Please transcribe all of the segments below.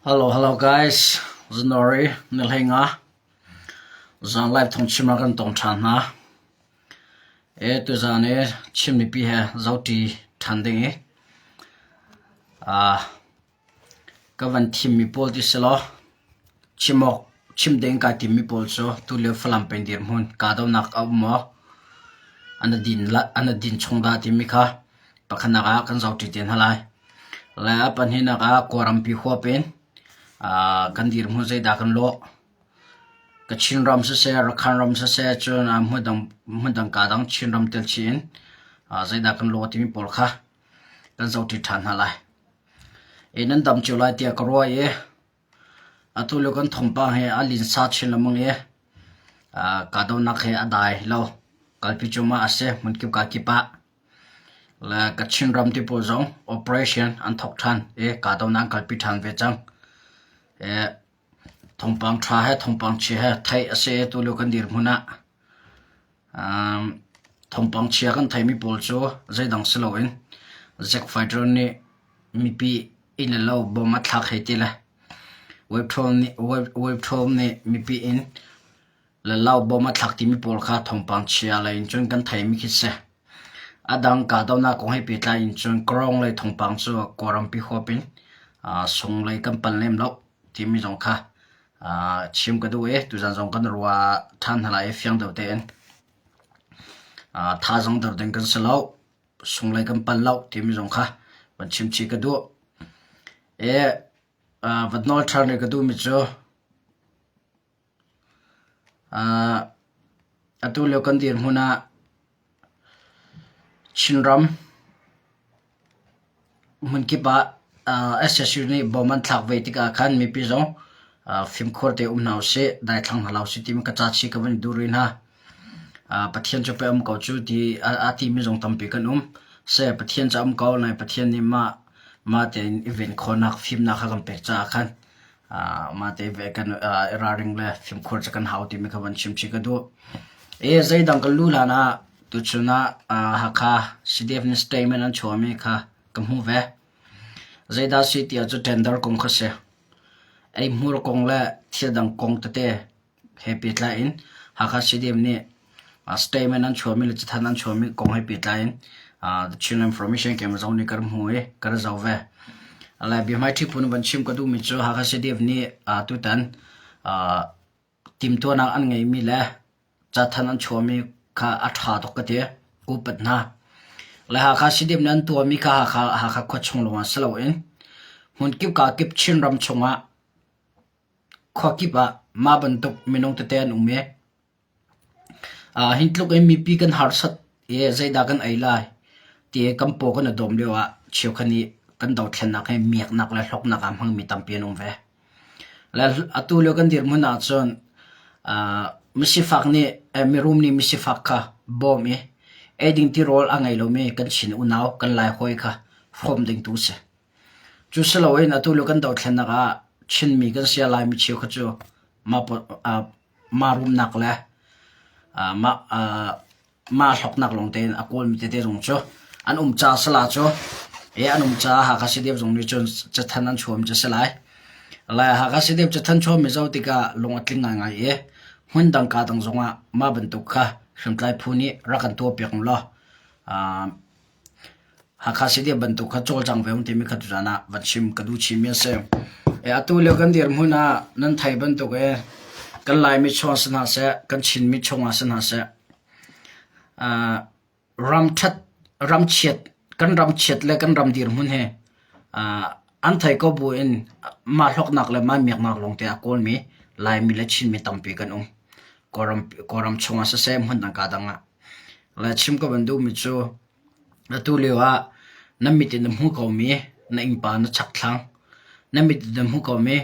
Hello, hello guys. January ni hlei nga. Zan live thong chim ah kan tong ṭhan hna. E tuzan i Chin mipi he zoṭi ṭhan ding i ah ka van thimmi pawl ti si law chim awk chim ding kai timmi pawl cu tulio Falam peng dirhmun kahdohnak a um maw? An din an din chung dah timi kha pakhatnak ah kan zoṭi te hna lai. Le a pahnihnak ah Kawlrampi huap in kan dirhmun zeidah kan lawh. Kachin ram siseh, Rakhine ram siseh, cun hmundang kaa dang Chinram tel chih in zeidah kan lawh timi pawl kha kan zohṭi ṭhan hna lai. I nan dam cio lai tiah ka ruah i atu lio kan thawngpang hi a linsa chin lengmang i kahdohnak hi a dai lo. Kalpi cuahmah a si hmunkip kakip ah. Le Kachin ram ti pawl zong operation an thawk ṭhan i kahdohnak an kalpi ṭhan ve cang. Thawngpang ṭha he thawngpang chia he theih a si i tulio kan dirhmun ah thawngpang chia kan theimi pawl cu zeidang si loin Zack Fighter nih mipi inn le lo bom a thlak hei ti le Wave Thawm nih mipi inn le lo bom a thlak timi pawl kha thawngpang chia lei in cun kan theimi khi si. A dang kahdohnak kong he pehtlai in cun Kawlram lei thawngpang cu Kawlrampi huap in sung lei kan panh lem lo timi zong kha chim ka duh i tuzan zong kan ruah ṭhan hna lai i fiang deuh tein thazaang der ding kan si lo, sung lei kan panh lo timi zong kha van chim chih ka duh. I va nawl ṭhan rih ka duhmi cu Atu lio kan dirhmun ah Chinram hmunkip ah SSU nih bom an thlak ve tikah khan mipi zong fimkhur te um hna usih, daithlang hna hlah usih timi ka ca chih ka van i duh rih hna. Pathian cu pei um ko cu ti a timi zong tampi kan um. Seh Pathian cu a um ko nain Pathian nih mah mah tein i ven khawhnak fimnak a kan pek caah khan Mah te ve kan i ralring le fimkhur cu kan hau timi kha van chim chih ka duh. E zeidang kan lu hlan ah tuchun ah Hakha CDF nih statement an chuahmi kha ka hmuh ve. Zeidah si ti ahcun tender kong kha si. Eihmur kong le thil dang kong tete he pehtlai in Hakha CDF nih statement an chuahmi le cathanh an chuahmi kong he pehtlai in The Chin Information Camp zong nih kan hmu i kan zoh ve. Lai biahmaiṭhi phun van chim ka duhmi cu Hakha CDF nih tutan timhtuahnak an ngeihmi le cathanh an chuahmi kha a ṭha tuk ka ti. Upat hna. Le Hakha CDF nih an tuahmi kha Hakha, Hakha khua chung lawngah si loin hmunkip kakip Chinram chungah Khuakip ah mah bantuk minung tete an um i hi tluk in mipi kan harsat i zeidah kan ei lai ti kan paw kan i dawm lio ah cheukhat nih kan dothlennak hi miaknak le hlawknak ah hmangmi tampi an um ve. Le atu lio kan dirhmun ahcun misifak nih mirum nih misifak kha bawm i eiding tirawl a ngei lomi kan Chin unau kan Lai hawi kha hrawm ding tu a si. Cu si loin atu lio kan dothlennak ah Chinmi kan si a Laimi cheukhat cu mah rumnak le mah hlawknak lawng tein a kawlmi tete zong cu an um ca sala cu an um caah Hakha CDF zong nih cun cathanh an chuahmi cu a si lai. Lai Hakha CDF cathanh chuahmi zoh tikah lung a tling ngaingai i hmundang kaa dang zongah mah bantuk kha hriamtlai phu nih rak kan tuahpiak u law Hakha CDF bantuk kha cawlcang ve um timi kha tuzan ah van chim ka duh chihmi a si. E, atu lio kan dirhmun ah nan thei bantuk e kan Laimi chung ah si hna seh, kan Chinmi chung ah si hna seh, uh, ram ṭhat, ram chiat, kan ram chiat le kan ram dirhmun he uh, an thei ko bu in mah hlawknak le mah miaknak lawngte a kawlmi Laimi le Chinmi tampi kan um. Kawlram, Kawlram chung ah siseh, hmun dang ka dang ah. Le chim ka van duhmi cu atu lio ah na mit in na hmu komi na innpa na chakthlang, na mit in na hmu komi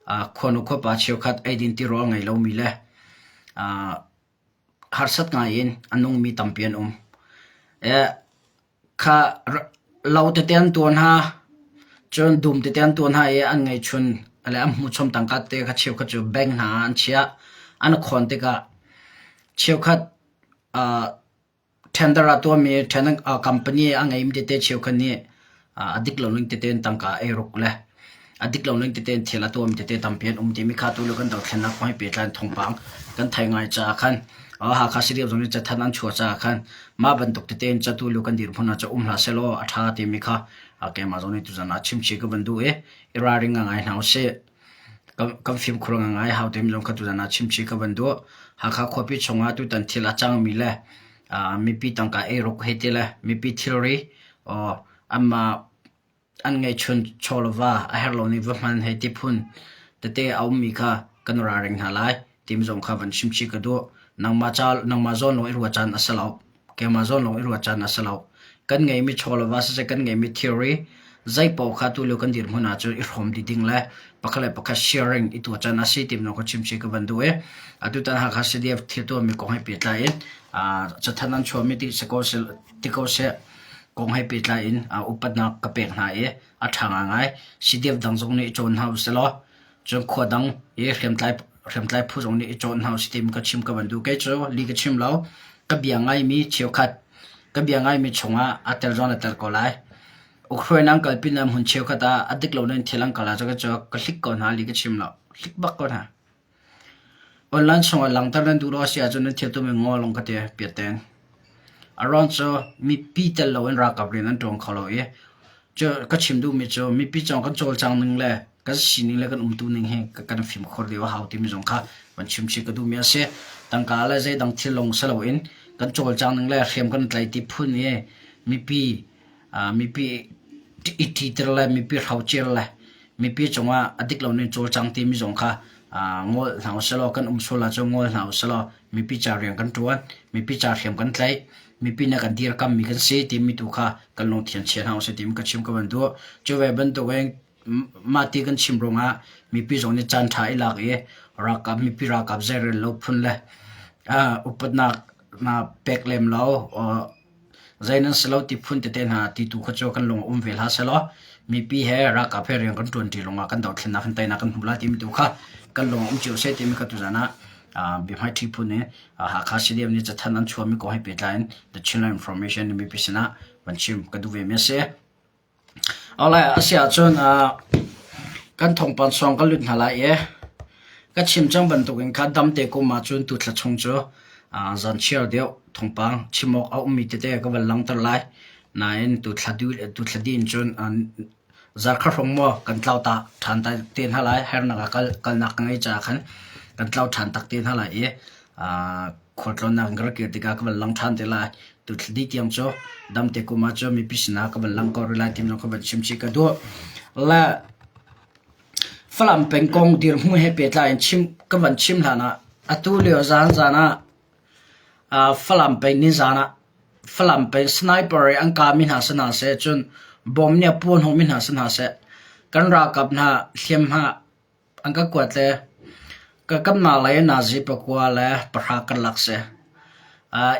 khuanu khuapa cheukhat eidin tirawl ngei lomi le harsat ngai in a nungmi tampi an um. Kha lo tete an tuah hna, cun dum tete an tuah hna i an ngeihchun le an hmuhchom tangka tete kha cheukhat cu bank hna ah an chiah. An khawn tikah cheukhat tender ah tuahmi company a ngeimi tete cheukhat nih a dik lo ning tete in tangka ei ruk le. A dik lo ning tete in thil a tuahmi tete tampi an um timi kha tulio kan dothlennak kong he pehtlai in thawngpang kan thei ngai caah khan Hakha CDF zong nih cathanh an chuah caah khan mah bantuk tete in ca tulio kan dirhmun ah cu um hlah sehlaw a ṭha timi kha keimah zong nih tuzan ah chimchih ka van duh i i ralring ngai hna usih. Kan fimkhur ngai hau timi zong kha tuzan ah chimchih ka van duh. Hakha khuapi chungah tutan thil a cangmi le mipi tangka eiruk hei ti le mipi thilri anmah an ngeihchun chawleva a herh lo ning va hman hei ti phun tete a ummi kha kan ralring hna lai timi zong kha van chimchih ka duh. Nangmah ca nangmah zawn lawng i ruah caan a si lo. Keimah zawn lawng i ruah caan a si lo. Kan ngeihmi chawleva siseh kan ngeihmi thilri zeipaoh kha tulio kan dirhmun ahcun i hrawm dih ding le pakhat le pakhat sharing i tuah caan a si timi zong kha chimchih ka van duh i atutan Hakha CDF thil tuahmi kong he pehtlai in cathanh an chuahmi ti si ko ti ko seh kong he pehtlai in upatnak ka pek hna i a ṭha ngaingai. CDF dang zong nih i cawn hna usih law cun khua dang i hriamtlai hriamtlai phu zong nih i cawn hna usih timi ka chim ka van duh. Kei cu li ka chim lo. Ka bia ngaimi cheukhat ka bia ngaimi chungah a tel zong na tel ko lai. Ukhruainak an kalpi na hmun cheukhat ah a dik lo nain thil an kal ahcun ka ka hlik ko hna li ka chim lo. Hlik bak ko hna. Online chungah langhter nan duh lo a si ahcun nan thil tuahmi ngol lawng ka ti piatten. A ruang cu mipi tel loin ralkap rian an ṭuan kho lo i cu ka chim duhmi cu mipi cawng kan cawlcang ning le kan sining le kan umtu ning hi kan fimkhur deuh a hau timi zong kha van chimchih ka duhmi a si. Tangka le zeidang thil lawng si loin kan cawlcang ning le hriam kan tlaih ti phun i mipi mipi i ṭiter le mipi hrocer le mipi cungah a dik lo ning cawlcang timi zong kha ngol hna usih kan um sual ahcun ngol hna usih law mipi ca rian kan ṭuan, mipi ca hriam kan tlaih, mipi nih kan dirkammi kan si timi tu kha kan lungthin chia hna usih timi ka chim ka van duh. Cu ve bantukin mah ti kan chim ruangah mipi zong nih caan ṭha i lak i ralkap mipi ralkap zeirel lo phun le upatnak pek lem lo Zei nan si lo ti phun tete hna ti tu kha cu kan lung a um ve hlah sehlaw mipi he ralkap he rian kan ṭuanṭi lawngah kan dothlennak in teinak kan hmu lai timi tu kha kan lung a um cio seh timi kha tuzan ah biahmaiṭhi phun in Hakha CDM nih cathanh an chuahmi kong he pehtlai in The Chinland Information nih mipi sinah van chim ka duh ve mi a si. Asiahcun kan thawngpang sawng kan lut hna lai i ka chim cang bantukin kha damte kum ahcun tuthla chung cu zanchiar deuh thawngpang chim awk a ummi tete ka van langhter lai. Nain tuthla dih in cun zarkhat hrawng maw kan tlau ta ṭhan te hna lai. Hernak ah kalnak ka ngeih caah khan kan tlau ṭhan tak te hna lai i khualtlawnnak in ka rak kir tikah ka van lang ṭhan te lai. Tuthli tiang cu damte kum ah cun mipi sinah ka van lang ko rih lai ti zong ka van chim chih ka duh. Le Falam pengkong dirhmun he pehtlai in chim ka van chim hlan ah atu lio zan zan ah Falam peng ni zan ah Falam peng sniper i an kah mi hna si hna seh cun bom nih a puah hnawh mi hna si hna seh kan ralkap hna hliamhma An ka kuat le ka kanmah lei nazi pakua le pahra karlak si.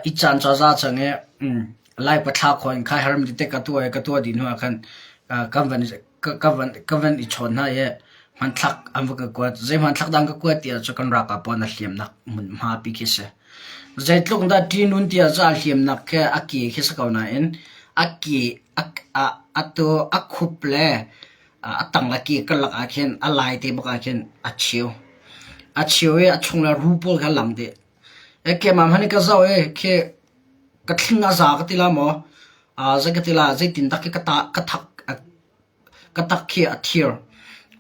I caan cu a za cang i Lai pathla khawh in kha hermi tete ka tuah i ka tuah dih hnu ah khan kan van ka van ka van i chawn hna i hmanthlak an va ka kuat. Zei hmanthlak dah an ka kuat ti ahcun kan ralkap pawl na hliamnak hmunhma pi khi si. Zeitluk dah ṭihnun ti ahcun a hliamnak khi a ke khi si ko nain a ke a a tu a khup le A tang le ke karlak ah khin a lai te bak ah khin a cheu. A cheu i a chung le ru pawl kha a lang dih. E keimah hmanh ka zoh i khi ka thling a za ka ti la maw, zei ka ti la, zeitin dah khi ka ta ka thak ka tak khi a thir.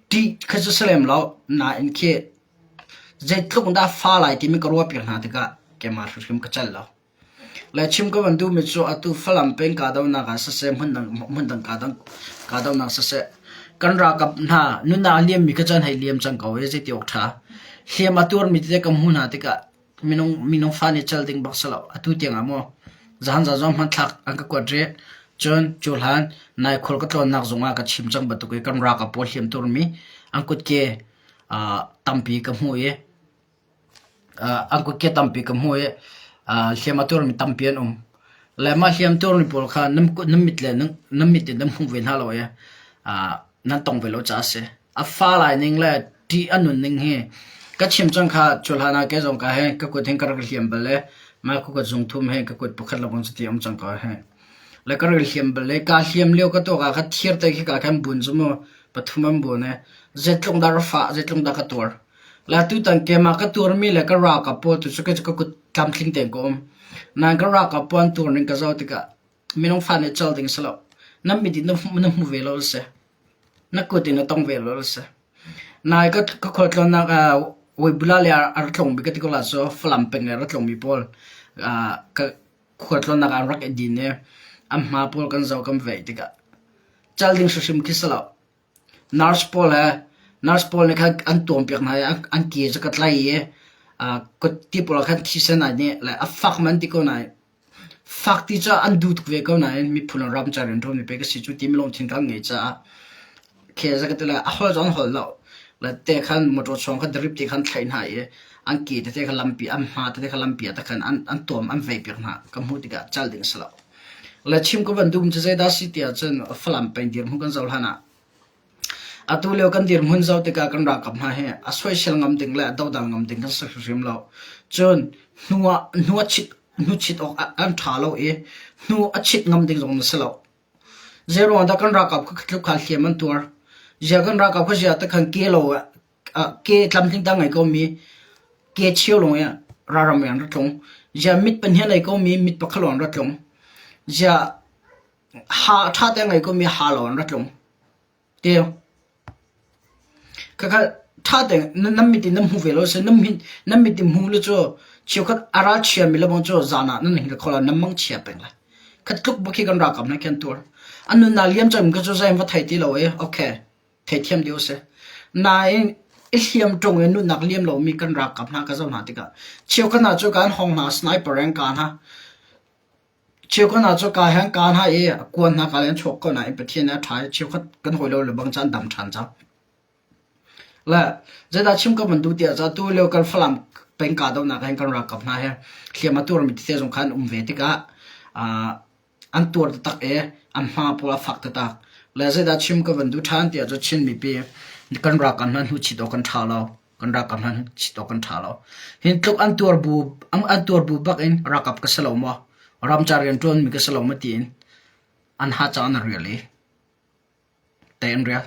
Ṭih khi cu si lem lo, nain khi zeitluk dah fa lai timi ka ruah piak hna tikah keimah hrimhrim ka celh lo. Le chim ka van duhmi cu atu Falam peng kahdohnak ah siseh hmundang kahdohnak siseh kan ralkap hna nunnak a liammi kha cun hei liam cang ko i zeiti awk ṭha. Hliam a tuarmi tete ka hmuh hna tikah minung minung fa nih cal ding bak si lo. Atu tiangah maw zahan zan zong hmanthlak an ka kuat rih. Cun cu hlan nai khual ka tlawnnak zongah ka chim cang bantuk i kan ralkap pawl hliam tuarmi an kutke tampi ka hmuh i An kutke tampi ka hmuh i hliam a tuarmi tampi an um. Le mah hliam tuarmi pawl kha nan mit le nan mit in nan hmu ve hna lo i nan tong ve lo caah a si. A fa lai ning le ṭih a nun ning hi ka chim cang kha cu hlan ah kei zong ka he ka kut hin ka rak hliam bal i mah ka kut zungthum he ka kut pakhat lawng cuti a um cang ko he. Le ka rak hliam bal i kaa hliam lio ka tuak ah kha thir te khi ka khan bun cu mu. Pathum an buan i zeitluk dah ka fah, zeitluk dah ka tuar. Le tutan keimah ka tuarmi le ka ralkap pawl tu cu ka kut tlamtling tein ka um. Nain ka ralkap pawl an tuar ning ka zoh tikah minung fa nih col ding si lo. Nan mit in na hmu ve lo a si. Na kut in na tong ve lo a si. Nai ka ka khualtlawnnak ah Weibula le a ra tlungmi ka ti ko la cu Falam peng le a ra tlungmi pawl ka khualtlawnnak ah an rak i din i an hma pawl kan zoh kan veih tikah cal ding hrimhrim khi si lo. Nurse pawl he nurse pawl nih khan an tuampiak hna i an ke cu ka tlai i kut ti pawl ah khan thisen ai nih le a fak man ti ko nain Fak ti cu an duh tuk ve ko nain miphun le ram ca rianṭuanmi pei ka si cu timi lungthin kan ngei caah khel ka ti lai. A holh zong an holh lo. Le te khan motor chung khan drip te khan thlaih hna i an ke tete kha lampi an hma tete kha lampi ah te khan an tuam an vei piak hna ka hmuh tikah cal ding a si lo. Le chim ka van duhmi cu zeidah si ti ahcun Falam peng dirhmun kan zoh hlan ah Atu lio kan dirhmun zoh tikah kan ralkap hna hi a soisel ngam ding le a dodal ngam ding kan si hrimhrim lo. Cun hnu ah hnu a chit hnu chit awk an ṭha lo i hnu a chit ngam ding zong na si lo. Zeiruang dah kan ralkap kha tluk khan hliam an tuar? Zia kan ralkap kha zia te khan ke lo ke tlamtling ta ngei komi ke cheu lawng i ralram in an ra tlung. Zia mit pahnih a nei komi mit pakhat lawng an ra tlung. Zia Ha ṭha te ngei komi ha lo an ra tlung. Teu. Khakha ṭha te nan mit in nan hmu ve lo si nan mit nan mit in hmu lu cu cheukhat a ral chiami le bang cu zan ah nan hngilh kho lo nan mang chia peng lai. Khat tluk bak hi kan ralkap hna khi an tuar. An nunnak liam cang ka cu zei va thei ti lo i okay theithiam deuh a si. Nain i hliam ṭung i nunnak liam lomi kan ralkap hna ka zoh hna tikah cheukhat hna cu kan hong hna sniper in ka hna Cheukhat hna cu kaa he an kaa hna i a kuan hna ka le an chuak ko nain Pathian nih a ṭha i cheukhat kan hawi lo lebang cu an dam ṭhan cang. Le zeidah chim ka van duh tiah cun atu lio kan Falam peng kahdohnak ah hin kan ralkap hna he hliam a tuarmi tete zong kha an um ve tikah an tuar taktak i an hma pawl a fak taktak. Le zeidah chim ka van duh ṭhan tiah cun Chin mipi kan ralkap hna hnuchit awk kan ṭha lo. Kan ralkap hna chit awk kan ṭha lo. Hin tluk an tuar bu an tuar bu bak in ralkap ka si lo maw? Ramcar rian ṭuanmi ka si lo maw tiin an ha cang an rial i te an rial.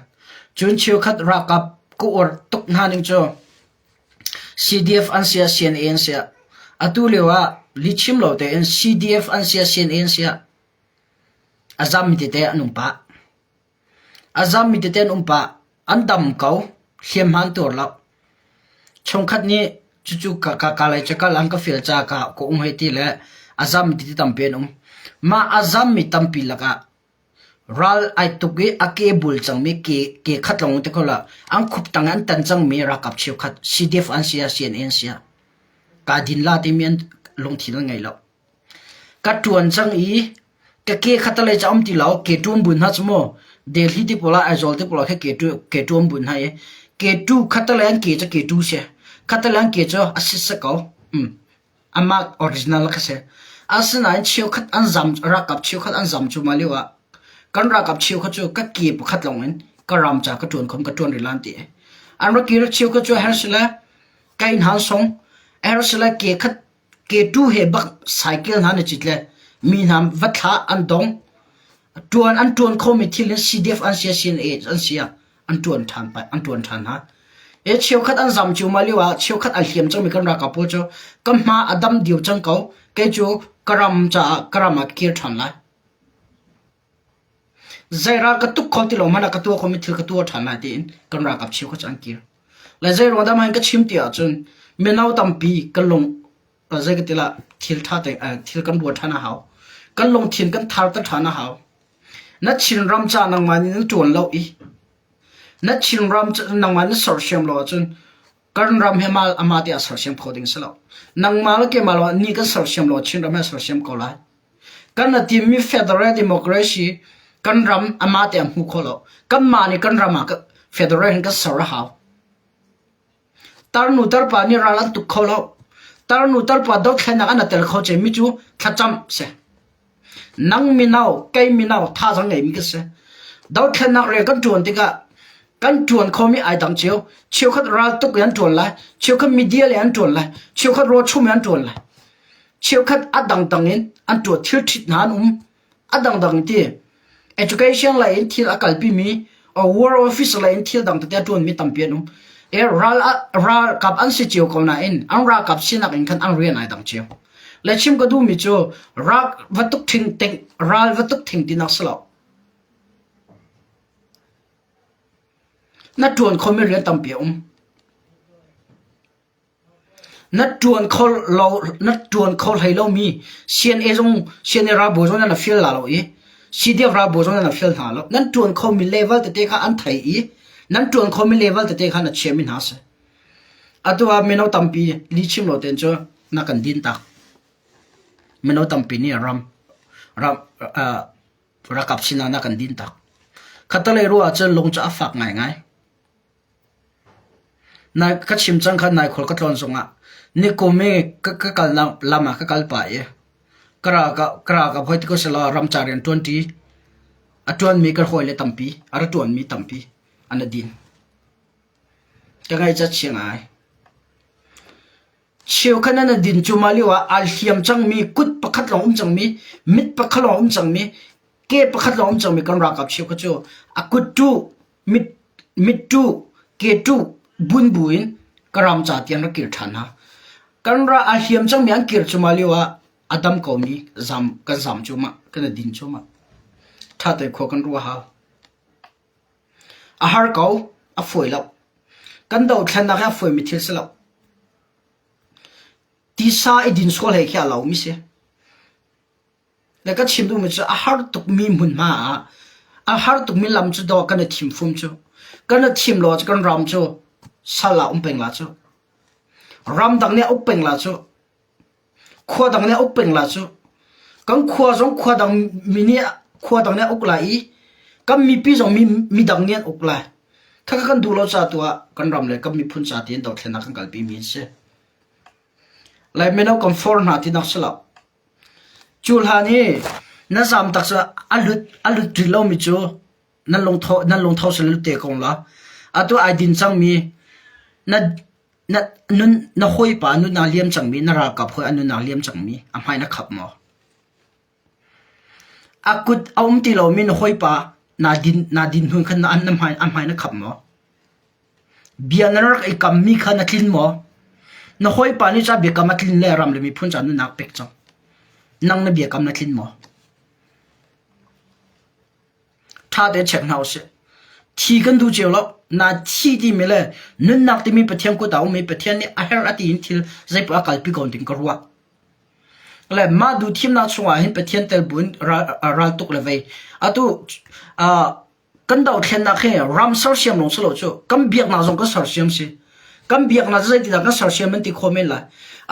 Cun cheukhat ralkap ka uar tuk hna ning cu CDF an si ah CNA an si ah atu lio ah lihchim lo tein CDF an si ah CNA an si ah a zammi tete an um pah. A zammi tete an um pah. An dam ko. Hliamhma an tuar lo. Chungkhat nih cucu ka lei cu kal an ka fial caah ka um hei ti le a zammi tete tampi an um. Mah a zammi tampi lakah ral ai tuk i a ke bul cangmi ke, ke khat lawng te ko la an khup tang an tan cangmi ralkap cheukhat CDF an si ah CNA an si ah kaa din la timi an lungthin an ngei lo. Ka ṭuan cang i ka ke kha talei cu a um ti lo. Ke ṭuan bu hna cu mu Delhi te pawl ah Aizawl te pawl ah khin ke ṭuan bu hna i ke ṭu kha talei an ke cu ke ṭu si. Kha talei an ke cu a sitsa ko. Amah original kha si. Asinain cheukhat an zam ralkap cheukhat an zam cu mah lio ah kan ralkap cheukhat cu ka ke pakhat lawng in ka ram ca ka ṭuan khom ka ṭuan rih lan ti. An rak kir cheukhat cu her sile kai hna song her sile ke khat Ke-ṭu he bak cycle hna na cit le mi hna va thlah an dong. Ṭuan an ṭuan khomi thil in CDF an sia CNA an sia an ṭuan ṭhan an ṭuan ṭhan hna. E cheukhat an zam cio ma lio ah cheukhat an hliam cangmi kan ralkap pawl cu ka hma a dam dio cang ko kei cu ka ram caah ka ram ah ka kir ṭhan lai. Zei ral ka tuk kho ti lo hmanh ah ka tuah khomi thil ka tuah ṭhan lai tiin kan ralkap cheukhat cu an kir. Le zei ruang dah mah hin ka chim ti ahcun mino tampi kan lung zei ka ti lah thil ṭha te thil kan ruat ṭhan a hau. Kan lungthin kan tharter ṭhan a hau. Na Chinram ca nangmah nih na ṭuan lo i na Chinram nangmah na sersiam lo ahcun kan ram hi amah te a sersiam kho ding si lo. Nangmah le keimah lo ni kan sersiam lo Chinram hi a sersiam ko lai. Kan a timmi federal democracy kan ram amah te a hmu kho lo. Kanmah nih kan ram ah federal hin kan ser a hau. Tarnu tarpa nih ral an tuk kho lo. Tarnu tarpa dothlennak an tel kho cemmi cu thlacam si. Nang mino, kei mino thazaang ngeimi ka si. Dothlennak rian kan ṭuan tikah kan ṭuan khomi ai dang cio. Cheukhat ral tuk in an ṭuan lai, cheukhat media le an ṭuan lai, cheukhat rawchum in an ṭuan lai. Cheukhat a dangdang in an ṭuan thil ṭhit hna an um. A dangdang ti education lei in thil a kalpimi A war officer lei in thil dang tete a ṭuanmi tampi an um. E ral ralkap an si cio ko nain an ralkap sinak in khan an rian ai dang cio. Le chim ka duhmi cu ral va tuk thing ting ral va tuk thing tinak si lo. Na ṭuan khomi rian tampi a um. Na ṭuan kho lo na ṭuan kho hlei lomi CNA zong CNA ralbawi zong nan fial la lo i CDF ralbawi zong nan fial hna lo. Nan ṭuan khomi level tete kha an thei i nan ṭuan khomi level tete kha na chiahmi hna si. Atu ah mino tampi lihchim lo tein cu na kan din tak. Mino tampi nih ram ram uh, ralkap sinah na kan din tak. Khatalei ruah ahcun lung cu a fak ngaingai. Nai ka chim cang kha nai khual ka tlawn zongah nikum i ka, ka kalnak lam ah ka kal pah i ka ralkap ka ralkap hoi ti ko selaw ramcar rian ṭuanṭi a ṭuanmi ka hawile tampi a ra ṭuanmi tampi an a din. Ka ngaih ca chia ngai. Cheukhat nan a din cuahmah lioah aa hliam cangmi, kut pakhat lawng um cangmi, mit pakhat lawng um cangmi, ke pakhat lawng um cangmi kan ralkap cheukhat cu a kut ṭuh, mit, mit ṭuh, ke ṭuh, bun buin ka ram ca tiang rak kir ṭhan hna. Kan ra aa hliam cangmi an kir cuahmah lioah a dam komi zam, kan zam cuahmah, kan i din cuahmah. Ṭha tein khua kan ruah hau. A har ko, a fawi lo. Kan dothlennak hi a fawimi thil si lo. Tisa i din sual he khi a lomi si. Le ka chim duhmi cu a har tukmi hmunhma ah a har tukmi lam cu dawh kan i thim fum cu. Kan i thim lo cu kan ram cu sal ah um peng la cu. Ramdang nih a uk peng la cu. Khua dang nih a uk peng la cu. Kan khua zong khua dang mi nih khua dang nih a uk lai i kan mipi zong mi midang nih an uk lai. Khakha kan duh lo ca tu ah kan ram le kan miphun ca tiin dothlennak kan kalpi mi an si. Lai mino kan for hna tinak si lo. Cu hlan i na zam tak cu a lut a lut rih lomi cu nan lungtho nan lungtho sal lut te ko la. Atu ai din cangmi na Na nun na hawipa nunnak liam cangmi na ralkap hawi an nunnak liam cangmi a hmai na khap maw? A kut a um ti lomi na hawipa naa din naa din hnu khan na na hmai a hmai na khap maw? Bia na rak i kammi kha na tlin maw? Na hawipa nih ca biakam a tlin le ram le miphun ca nunnak pek cang. Nang na biakam na tlin maw? Ṭha tein check hna usih. Thi kan duh cio lo. Na thi timi le nunnak timi Pathian kut ah um i Pathian nih a herh a ti in thil zeipoh a kalpi ko ding ka ruah. Le mah duh thimnak chungah hin Pathian tel buin ral, ral tuk le vei. Atu uh, kan dothlennak hi ram sersiam lawng si lo cu kan biaknak zong kan sersiam si. Kan biaknak cu zeitindah kan sersiam an ti khawh men lai.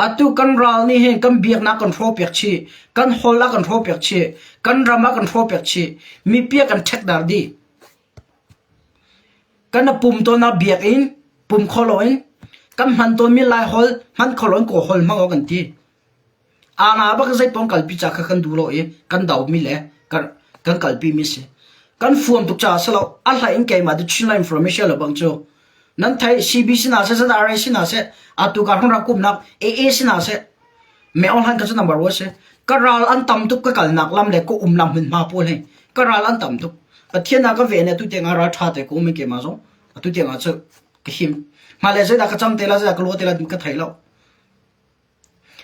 Atu kan ral nih hin kan biaknak kan hrawhpiak chih, kan holh a kan hrawhpiak chih, kan ram a kan hrawhpiak chih, mipi a kan ṭhekdar dih. Kan a pum tawn ah biakinn pum kho loin kan hman tawnmi Laiholh hman kho loin Kawl holh hmang awk an ti. Ana bak zeipong kalpi ca kha kan duh lo i kan domi le kan kan kalpi mi si. Kan fuam tuk caah si lo. A hlei in keimah the Chinland Information le bang cu nan thei CBC na seh ZRA si na seh atu ka hong rak kumnak AA si na seh me online ka cu number one si. Ka ral an tam tuk ka kalnak lam le ka um lam hmunhma pawl hei ka ral an tam tuk. Pathian ah ka ve ne tu tiang ah ral tha te ka um i keimah zong atu tiang ah cu ka him. Hmailei zeidah ka cang te la zeidah ka lo te la ka thei lo.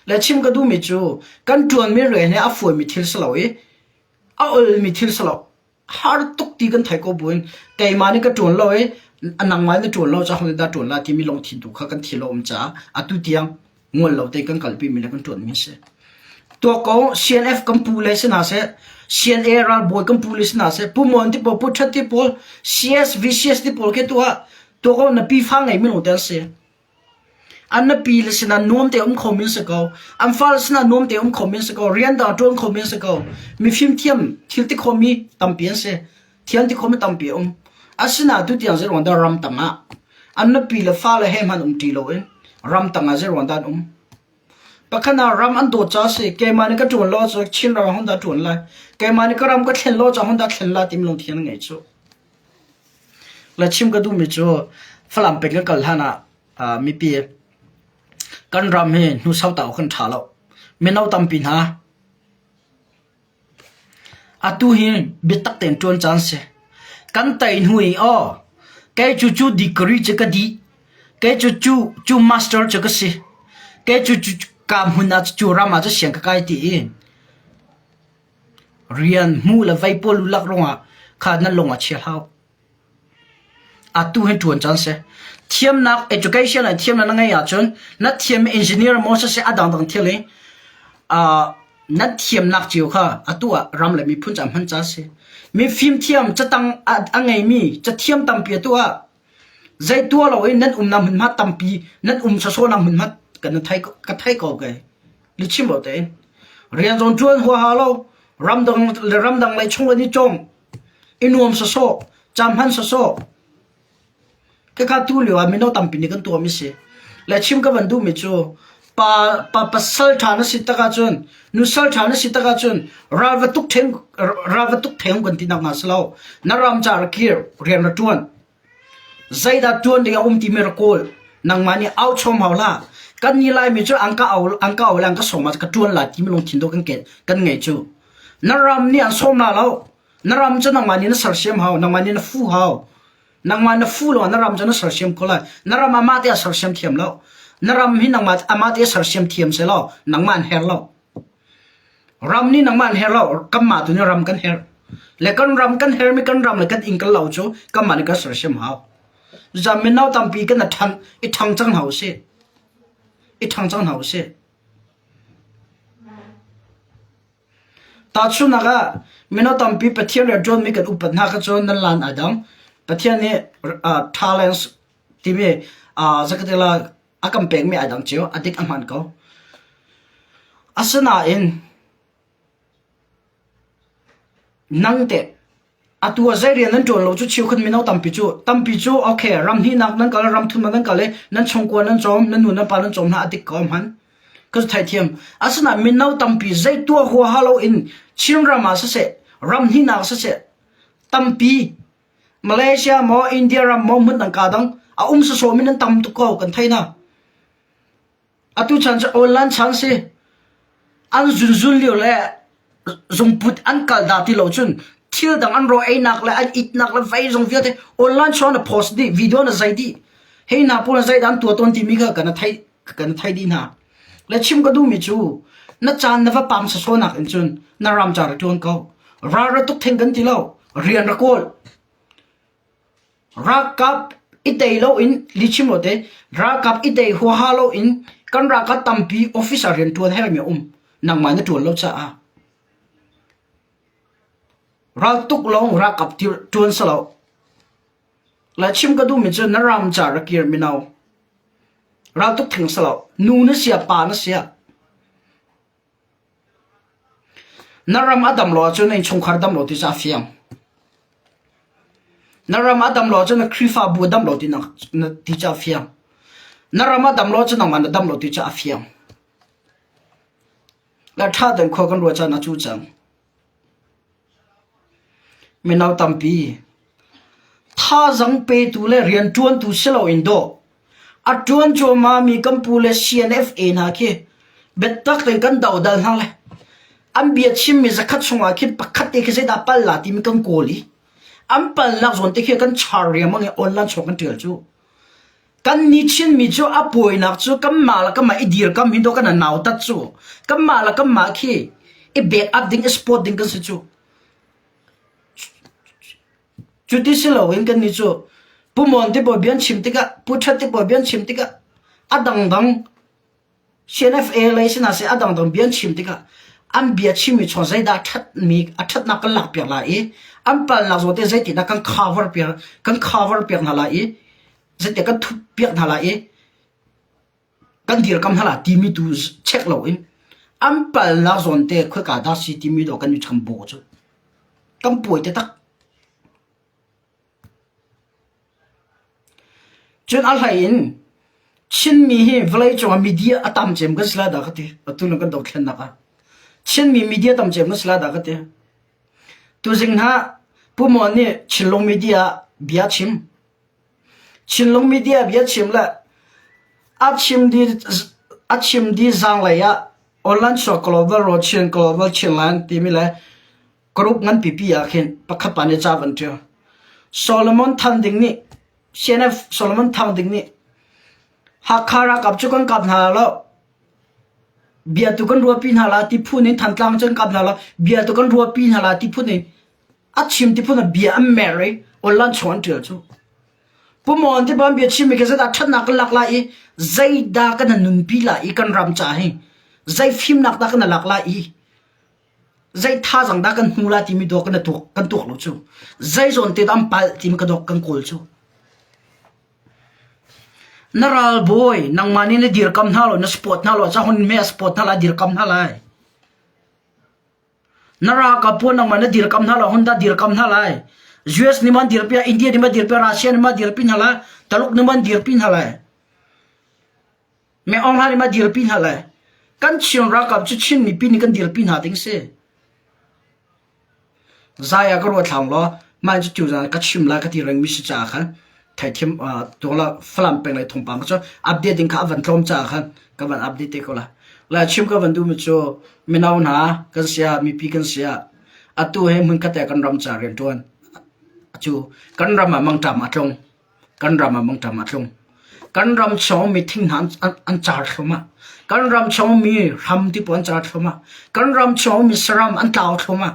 Le chim ka duhmi cu kan ṭuanmi rian hi a fawimi thil si lo i a olmi thil si lo. Har tuk ti kan theih ko buin keimah nih ka ṭuan lo i nangmah nih na ṭuan lo caah ho nih dah ṭuan la timi lungthin tu kha kan thil a um caah atu tiang ngol lo tein kan kalpimi le kan ṭuanmi a si. Tuak ko CNF kan pu le si hna seh, CNA ralbawi kan pu le si hna seh, Pu Mon ti pawl, Pu Ṭhat ti pawl, CS, VCS ti pawl khi tu ah tuak ko na pi fa ngeimi lawng te an si. An nupi le sinah nuam te um khomi an si ko. An fale sinah nuam te um khomi an si ko. Rian dang ṭuan khomi an si ko. Mi fimthiam thil ti khomi tampi an si. Thiam ti khomi tampi a um. Asinain tutiang zeiruang dah ramtang ah an nupi le fale he hmanh um ṭi loin ramtang ah zeiruang dah an um? Pakhat ah ram an dawt caah a si. Keimah nih ka ṭuan lo ahcun Chin ram ah hun dah ṭuan lai. Keimah nih ka ram ka thlen lo ahcun hun dah thlen lai timi lungthin an ngei cu. Le chim ka duhmi cu Falam peng kan kal hlan ah mipi kan ram hi hnusau ta awk kan ṭha lo. Mino tampi hna atu hi biatak tein ṭuan caan si. Kan tei hnu i aw kei cu cu degree cu ka dih. Kei cu cu cu master cu ka si. Kei cu cu ka hmun ah cu ram ah cu siang ka kai ti i rian hmuh le vei pawl lak ruangah kha nan lung a chia hau. Atu hi ṭuan caan si. Thiamnak education ah thiamnak na ngeih ahcun na thiammi engineer maw siseh a dangdang thil i uh, na thiamnak cio kha atu ah ram le miphun caah hman ca si. Mi fimthiam catang a, a ngeimi cathiam tampi atu ah zei tuah loin nan umnak hmunhma tampi nan um sawsawnak hmunhma kan thei ka thei ko ke lichim lo tein rian zong ṭuan huaha lo ramdang le ramdang lei chung an i cawm I nuam sawsawh, cam hman sawsawh. Khakha tu lio ah mino tampi nih kan tuahmi si. Le chim ka van duhmi cu pa pa pasal ṭha na si tak ahcun nusal ṭha na si tak ahcun ral va tuk theng ral va tuk theng kan ti nak hnga si lo. Na ram ca ra kir rian ra ṭuan. Zeidah ṭuan ding a um timi ra kawl. Nangmah nih au chom hau hlah. Kan ni Laimi cu an ka au an ka au le an ka sawm ah ka ṭuan lai timi lungthin dawh kan kan ngei cu. Na ram nih an sawm la lo. Na ram cu nangmah nih na sersiam hau, nangmah nih na fu hau. Nangmah na fu lo na ram cu na sersiam ko lai. Na ram amah te a sersiam thiam lo. Na ram hi nangmah amah te a sersiam thiam se lo, nangmah an her lo. Ram nih nangmah an her lo, kanmah tu nih ram kan her. Le kan ram kan hermi kan ram le kan inn kan lo cu kanmah nih kan sersiam hau. Zam mino tampi kan ṭhang i ṭhang cang hna usih. I ṭhang cang hna usih. Tahchunhnak ah, mino tampi Pathian rianṭuanmi kan upat hna kha cun nan lan ai dang. Pathian nih talents timi zakatila a kan pekmi ai dang cio, a dik a hmaan ko. Asinain Nang teh atu ah zei rian nan ṭuan lo cu cheukhat mino tampi cu tampi cu okay ram hnihnak nan kal ram thumnak nan kal i nan chungkua nan cawm nan nu nan pa nan cawm hna a dik ko hman ka cu theithiam asinain mino tampi zei tuah huaha loin Chinram ah siseh ram hnihnak siseh tampi Malaysia maw India ram maw hmun dang ka dang a um sawsawmi nan tam tuk ko kan thei na Atu chan cu online chan si. An zunzun lio le zungput an kal dah ti lo cun thil dang an raw einak le an itnak le vei zong vialte online chuan na post dih, video na zai dih. Hei hna pawl na zei dah an tuah tawn timi kha kan thei kan thei dih hna. Le chim ka duhmi cu na caan na va pam sasaw in cun na ram ca ra ṭuan ko. Ral ra tuk theng kan ti lo. Rian ra kawl. Ralkap i tei loin lihchim lo te ralkap i tei huaha loin kan ralkap tampi officer rianṭuan hermi a um. Nangmah na ṭuan lo caah. Raltuk lawng ralkap ṭuan si lo. Le chim ka duhmi cu na ram ca ra kir mino. Raltuk theng si lo. Nu na sia pa na sia. Na ram a dam lo ahcun na innchungkhar dam lo ti cu a fiang. Na ram a dam lo ahcun na Khrihfabu a dam lo ti ti cu a fiang. Na ram a dam lo ahcun nangmah na dam lo ti cu a fiang. Le ṭha tein khua kan ruah caan a cu cang. Mino tampi thazaang petu le rianṭuantu si loin dawh a ṭuan cuahmahmi kan pu le CNFA hna khi biatak tein kan dodal hna le an bia chimmi zakhat chungah khin pakhat te khi zeidah pal la timi kan kawl i an palnak zawn te khi kan char riangmang i online chuak kan ṭial cu. Kannih Chinmi cu a puainak cu kanmah le kanmah i dirkam hi dawh kan nautat cu. Kanmah le kanmah khi i back up ding i support ding kan si cu. Cuti si loin kannih cu Pu Mon te pawl bia an chim tikah, Pu Ṭhat te pawl bia an chim tikah a dangdang CNFA lei sinah seh a dangdang bia an chim tikah an bia chimmi chung zeidah ṭhatmi a ṭhatnak kan lakpiak lai i an palnak zawn te zeitindah kan cover piak kan cover piak hna lai i zeitindah kan thup piak hna lai i kan dirkam hna lai timi tu check loin an palnak zawn te khoika dah si timi dawh kan i chambo cu kan puai te tak. Cun a hlei in Chinmi hi vawleicung ah media a tam cem kan si lai dah ka ti. Atu na kan dothlennak ah. Chinmi media tam cem kan si lai dah ka ti. Tuzing hna Pu Mon nih Chinlung media bia chim. Chinlung media bia chim le a chim di a chim di zaanglei ah online chuak global ro Chin global Chinland timi le Group ngan pipi ah khin pakhat pa nih ca van ṭial. Solomon Thang Ding nih CNF Solomon Thang Ding nih Hakha ralkap cu kan kap hna lo. Bia tu kan ruahpi hna la ti phun in Thantlang cu an kap hna lo. Bia tu kan ruahpi hna la ti phun in a chim ti phun ah bia an mer i online chung an ṭial cu. Pu Mon ti ban bia chimmi khi zeidah ṭhatnak kan lak lai i zeidah kan nunpi lai i kan ram ca hi zei fimnak dah kan lak lai i zei thazang dah kan hmu lai timi dawh kan tuak kan tuak lo cu. Zei zawn te dah an palh timi ka dawk kan kawl cu. Na ralbawi nangmah nih na dirkam hna lo na support hna lo ca hun me support hna lai dirkam hna lai. Na ralkap pawl nangmah na dirkam hna lo hun dah dirkam hna lai. US nih man dirpi India nih man dirpi Russia nih man dirpi hna lai Taluk nih man dirpi hna lai. Me Aung Hlaing nih man dirpi hna lai. Kan Chin ralkap cu Chin mipi nih kan dirpi hna ding si. Zai ah ka ruat hlang law mah cu tuzan ka chim lai ka ti rengmi si caah khan theithiam tuang la Falam peng lei thawngpang cu update ding kha a van tlawm caah khan ka van update te ko la. La chim ka van duhmi cu mino hna kan sia mipi kan sia atu he hmunkhat ah kan ram ca rianṭuan cu kan ram ah mangṭam a tlung. Kan ram ah mangṭam a tlung. Kan ram chung mi thing hna an car thluahmah. Kan ram chung mi hram ti pawl an car thluahmah. Kan ram chung mi saram an tlau thluahmah.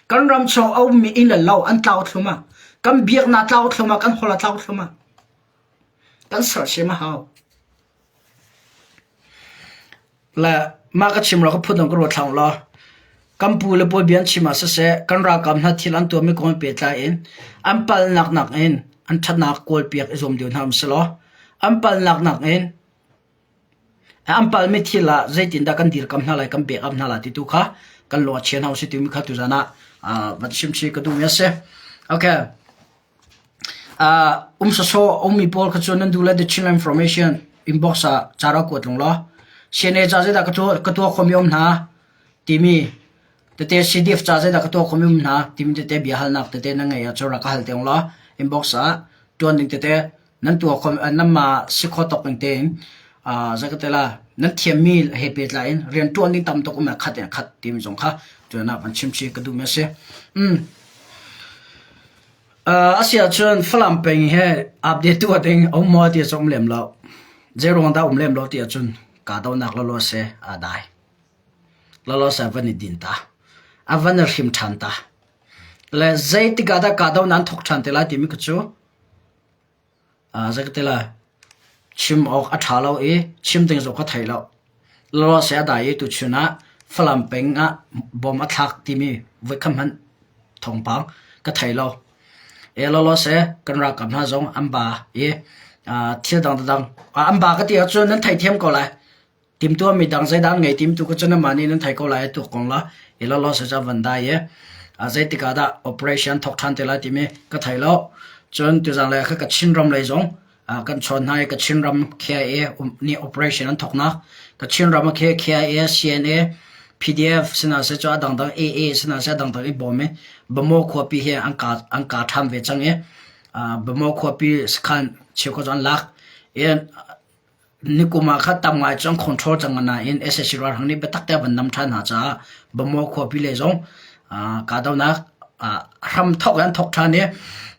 Kan ram chung a ummi inn le lo an tlau thluahmah. Kan biaknak tlau thluahmah, kan holh a tlau thluahmah. Kan sersiam a hau. Le mah ka chim lo ka phun dang ka ruat hlah law kan pu le pawl bia an chim ah siseh kan ralkap hna thil an tuahmi kong he pehtlai in an palhnak nakin an ṭhatnak kawlpiak i zuam deuh hna um selaw an palhnak nakin an palhmi thil ah zeitindah kan dirkamh hna lai kan backup hna lai ti tu kha kan lung a chia hna usih timi kha tuzan ah van chim chih ka duhmi a si. Okay. Um sawsawh a ummi pawl kha cu nan duh le The Chinland Information inbox ah ca rak kuat lung law CNA ca zeidah ka tuah khomi um hna timi tete CDF ca zeidah ka tuah khomi um hna timi tete biahalnak tete nan ngeih ahcun rak ka hal te ung law inbox ah ṭuan ding tete nan tuah kho nanmah si kho tawk ning tein zei ka ti la nan thiammi he pehtlai in rian ṭuan ding tam tuk um khat in khat timi zong kha tuan ah van chim chih ka duhmi a si. Mm. A si ahcun Falam peng he update tuah ding a um maw ti cu um lem lo. Zeiruang dah um lem lo ti ahcun kahdohnak lawlaw se aa dai. Lawlaw se van i din ta. A van i hrim ṭhan ta. Le zeitik ah dah kahdohnak an thawk ṭhan te lai timi kha cu Zei ka ti lai, chim awk a ṭha lo i chim ding zong ka thei lo. Lawlawse a dai i tuchun ah Falam peng ah bom a thlak timi voikhat hmanh thawngpang ka thei lo. E lawlawse kan ralkap hna zong an ba i thil dangdang an ba ka ti ahcun nan theithiam ko lai. Timtuahmi dang zeidah an ngei tim tu kha cun amah nih nan thei ko lai tuk kong la i lawlaw se ca van dai i zeitik ah dah operation thawk ṭhan te lai timi ka thei lo. Cun tuzan le kha Kachin ram lei zong kan chawn hna i Kachin ram KIA nih operation an thawknak Kachin ram a khi KIA, CNA, PDF sinah se cu a dangdang AA sinah se a dangdang i bawm i Bamaw khuapi hi an ka an ka ṭhan ve cang i Bamaw khuapi sakhan cheukhat cu an lak i Nikum ah khan tam ngai cu an control cang nain sac ralhrang nih biatak te a van nam ṭhan hna caah Bamaw khuapi lei zong kahdohnak hram thawk in an thawk ṭhan i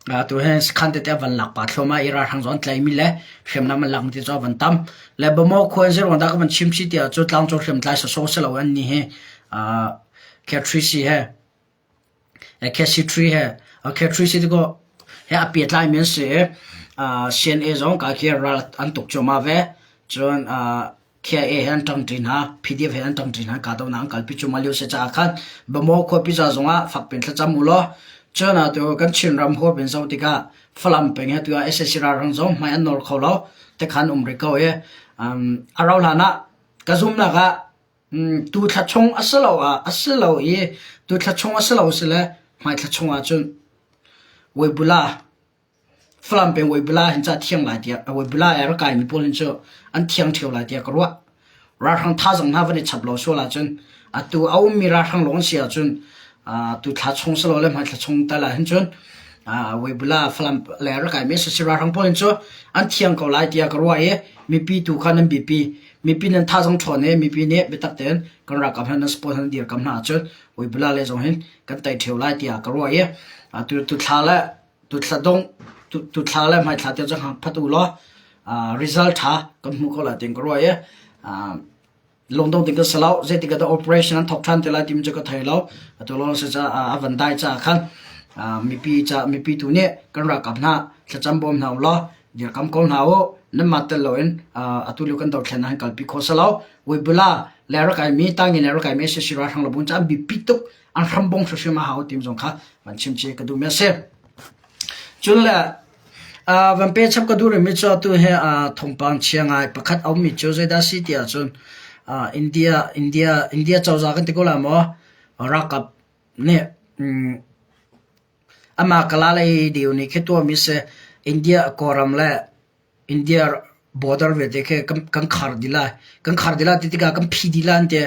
atu hin sakhan tete a van lak pah thluahmah i ralhrang zong an tlaimi le hriamnam an lakmi te cu a van tam. Le Bamaw khua in zeiruang dah ka van chim chih ti ahcun tlangcung hriamtlai sawsawh si lo an nih hi K3C he K3 he K3C ti kaw he a pehtlai mi an si i CNA zong ka khi ral an tuk cuahmah ve. Cun KIA he an ṭangṭi hna, PDF he an ṭangṭi hna, kahdohnak an kalpi cuahmah lio si caah khan Bamaw khuapi ca zongah fakpi in thlacam u law cun atu kan Chinram huap in zoh tikah Falam peng he tu ah sac ralhrang zong hmai an nawr kho lo tikhan um rih ko i a rauh hlan ah ka zumhnak ah Tu thla chung a si lo ah a si lo i tu thla chung a si lo si le hmai thla chung ah cun Weibula Falam peng Weibula hin ca thiang lai tiah Weibula i a rak kaimi pawl hin cu an thiang ṭheo lai tiah ka ruah. Ralhrang thazaang hna van i chap lo sual ahcun atu a ummi ralhrang lawng an si ahcun tu thla chung si lo le hmai thla chung tal ah hin cun Weibula Falam le a rak kaimi sac ralhrang pawl hin cu an thiang ko lai tiah ka ruah i mipi tu kha nan biapi. Mipi nan thazaang ṭhawn i mipi nih biatak tein kan ralkap hna nan support hna nan dirkam hna ahcun Weibula le zong hin kan tei ṭheo lai tiah ka ruah i tu tu thla le Tuthla dong tuthla le hmaithla tiang cu hngak phat u law result ṭha kan hmuh ko lai tiin ka ruah i lungdong ding kan si lo. Zeitik ah dah operation an thawk ṭhan te lai timi cu ka thei lo. Atu lawng si caah a van dai caah khan mipi ca mipi tu nih kan ralkap hna thlacam bawm hna u law dirkam ko hna u. Nanmah tel loin atu lio kan dothlen ah hin kalpi khawh si lo. Weibula le rak kaimi tangin le rak kaimi SAC ralhrang le bun cu an biapi tuk an hrambong hrimhrim a hau tim zong kha van chim che ka duh mi a si. Cun le van pe chap ka duh rihmi cu atu hi thawngpang chia ngai pakhat a ummi cu zeidah si ti ahcun India India India cozah kan ti ko lai maw ralkap nih amah kala lei deu nih khi tuahmi si India Kawlram le India border vialte khi kan khar dih lai. Kan khar dih lai ti tikah kan phi dih lai an ti.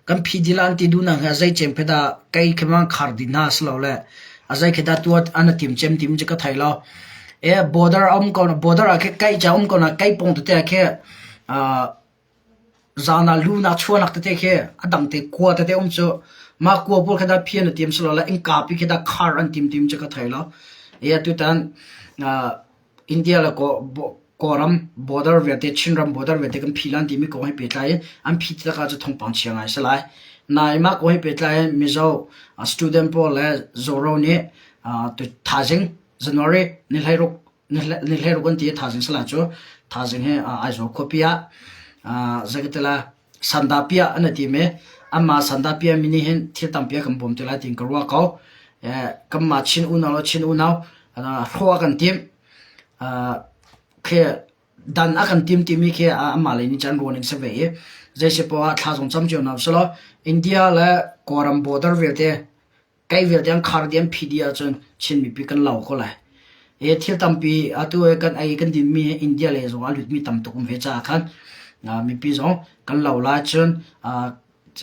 Kan phi dih lai an ti duhnak hi a zei cem khi dah kei khi mang khar dih hna si lo le a zei khi dah tuah an i tim cem timi cu ka thei lo. E border a um ko border ah khi kai ca um ko na kai pong tete ah khi Zan ah lunak chuahnak tete khi a dang te kua tete um cu mah kua pawl khi dah phian a tim si lo le innka pi khi dah khar an tim tim cu ka thei lo. I atutan India le Kawlram border vialte Chinram border vialte kan phi lan timi kong he pehtlai in an phi tak ah cu thawngpang chia ngai si lai. Nain mah kong he pehtlai in Mizo student pawl le Zoro nih thaizing January ni 16 ni 16 an ti i thaizing sala cu thaizing hi Aizawl khuapi ah zeikatila sandahpiah an ti mi anmah sandahpiah mi nih hin thil tampi a kan bawm te lai tiin ka ruah ko. Kanmah Chin unau le Chin unau hrawh a kan timh. Khi dan a kan tim timi khi amah lei nih cun ruah ning si ve i zei si poah thla zong cam cio hna usih law India le Kawlram border vialte Kai vialte an khar dih an phi dih ahcun Chin mipi kan lo ko lai. E thil tampi atu i kan ei kan dinmi hi India lei zong a lutmi tam tuk um ve caah khan mipi zong kan lo lai cun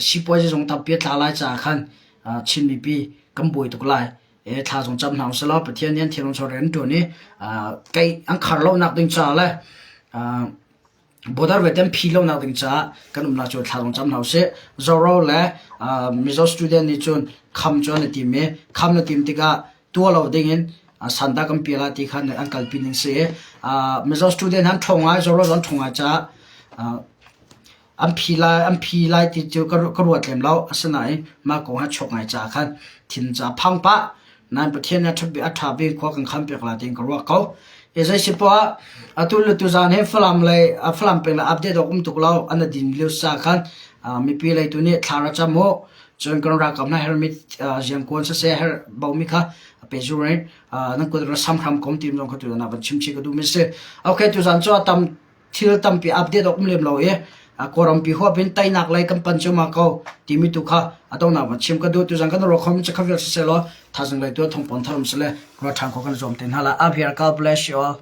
sipuazi zong tampi a tla lai caah khan Chin mipi kan buai tuk lai. E thla zong cam hna usih law Pathian nih an thinlung chawr rian an ṭuan i kai an khar lonak ding caah le Border vialte an phi lonak ding caah kan umnak cu thla zong cam hna usih. Zoro le Mizo student nih cun kham cu an i tim i kham na tim tikah tuah lo ding in sanda kan pial ah ti khan an kalpi ning si i Mizo student han ṭhawng ngai Zoro zong an ṭhawng ngai caah an phi lai an phi lai ti cu ka ruat lem lo. Asinain mah kong hi a chuak ngai caah khan thin ca phang pah Nain Pathian nih a ṭha bik khua kan khan piak lai tiin ka ruah ko. Hi zei si poah atu le tuzaan hi Falam lei Falam peng le update awk um tuk lo an din lio sa khan mipi lei tu nih thla ra cam u cun kan ralkap hna hermi ziangkuan siseh her bomi kha pe zur in nan kut ra sam hram kom tim zong kha tu na van chim chih ka duh mi si. Okay tuzaan cu a tam thil tampi update awk um lem lo i Kawlrampi huap in teinak lei kan pan cuahmah ko timi tu kha a donghnak van chim ka duh. Tuzan kan ruah khomi cu kha vial siseh law thazing lei tu thawngpang thar um sile ruah ṭhan khawh kan zuam te hna lai. Up here, God bless you all.